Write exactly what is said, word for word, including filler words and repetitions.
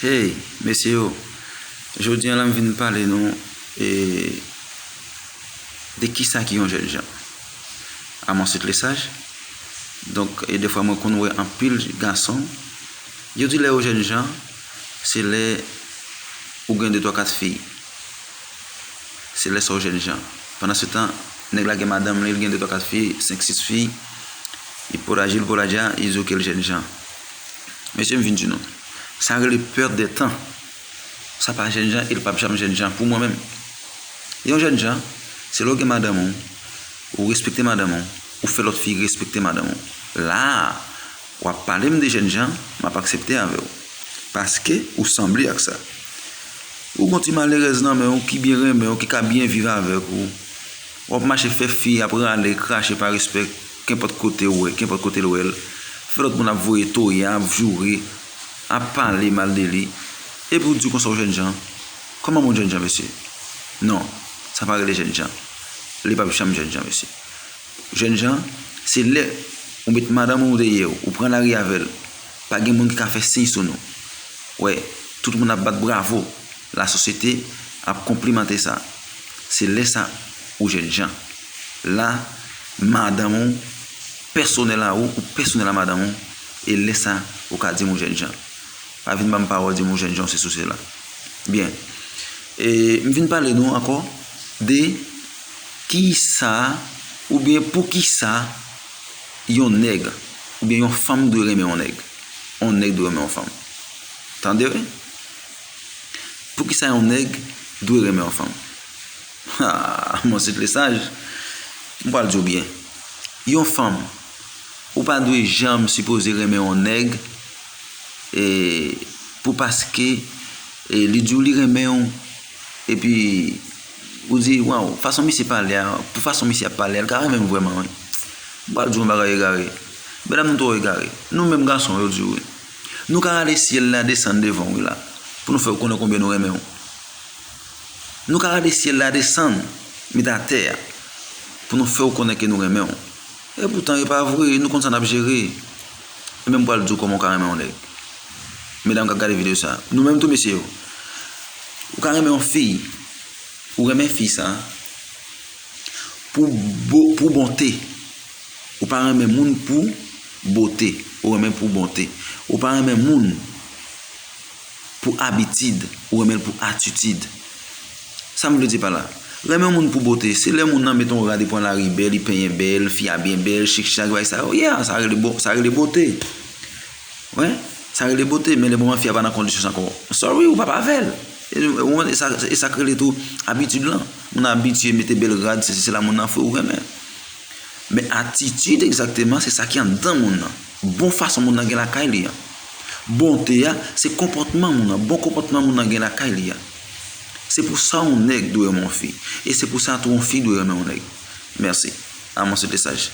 Hey, mesye yo, jodi a la m vin pale nou e, de kisa ki yon jènjan. Amon Sweet Lesage. Donk, e defwa mwen konn wè anpil gason, yo di lè yo jènjan, se lè ou gen de twa kat fi. Se lè sa w jènjan. Pandan se tan, nèg la gen madanm li, li gen de twa kat fi, senk sis fi, li pola ji, li pola dja, li di w ke l jènjan. Mesye, m vin di nou, sa rele perte de tan. Sa pa jènjan, e l p ap janm jènjan pou mwen menm. Yon jènjan, se lè w gen madanm ou, ou respekte madanm ou, ou fè lòt fi respekte madanm ou. La a, w ap pale m de jènjan, m ap aksepte avè w. Paske ou sanble ak sa. Ou gon ti malerèz nan men w ki byen renmen w, ki ka byen viv avèk ou. W ap mache fè fi ap rale, krache pa respè, kenpòt kote w wè, kenpòt kote l wè l. Fè lòt moun ap voye toya, ap joure, ap pale mal de li. Epi w di konsa w jènjan. Kòman moun jènjan, mesye? Non, sa pa rele jènjan. Li p ap janm jènjan, mesye. Jènjan, se lè ou met madanm ou dèyè w, ou pran lari avè l. Pa gen moun ki ka fè siy sou nou. Wè, tout moun ap bat bravo. Lasosyete ap konplimante sa. Se lè sa ou jènjan. La, madanm ou pèsonèl a ou, ou pèsonèl a madanm ou, e lè sa ou ka di m ou jènjan. Pa vin ban m pawòl, di m ou jènjan, se sou se la. Byen. E m vin pale nou ankò de kisa, oubyen poukisa yon nèg oubyen yon fanm dwe renmen yon nèg. Yon nèg dwe renmen yon fanm. Tande wi. Poukisa yon nèg dwe renmen yon fanm? Ha, Amon Sweet Lesage, m pral di w byen. Yon fanm, ou pa dwe janm sipoze renmen yon nèg, e, pou paske, e, li di w li renmen w, epi ou di, waw, fason misye pale a, pou fason misye ap pale a, l ka renmen m vrèman, wi. M pral di w yon bagay egare. Medam, nou twò egare. Nou menm gason, yo di w, wi. Nou ka rale syèl la desann devan w, wi, la, pou nou fè w konnen konbyen nou renmen w. Nou ka rale syèl la desann, met atè a, pou nou fè w konnen ke nou renmen w. Epoutan, e pa vre, nou konn sa n ap jere. E menm pral di w kòman w ka renmen yon nèg. Medam k ap gade videyo sa, nou menm tou, mesye yo, ou ka renmen yon fi, ou renmen fi sa pou bo-, pou bonte. Ou pa renmen moun pou bote, ou renmen pou bonte. Ou pa renmen moun pou abitid, ou renmen l pou atitid. Sa m vle di pa la? Renmen moun pou bote, se lè moun nan met yon rad, li pran lari bèl, li penyen bèl, fi a byen bèl, chik chak, bagay sa yo. Yeah, sa rele bo-, sa rele bote. Wi, sa rele bote, men lè moman fi a pa nan kondisyon sa ankò, sorry, ou p ap avè l. E, e, e sa, e sa k rele tou abitid lan. Moun nan abitye mete bèl rad, se, se la moun nan fre ou renmen. Men atitid egzakteman, se sa ki anndan moun nan. Bon fason moun nan gen lakay li a. Bonte a, se konpòtman moun nan, bon konpòtman moun nan gen lakay li a. Se pou sa yon nèg dwe renmen yon fi. E se pou sa tou yon fi dwe renmen yon nèg. Mèsi. Amon Sweet Lesage.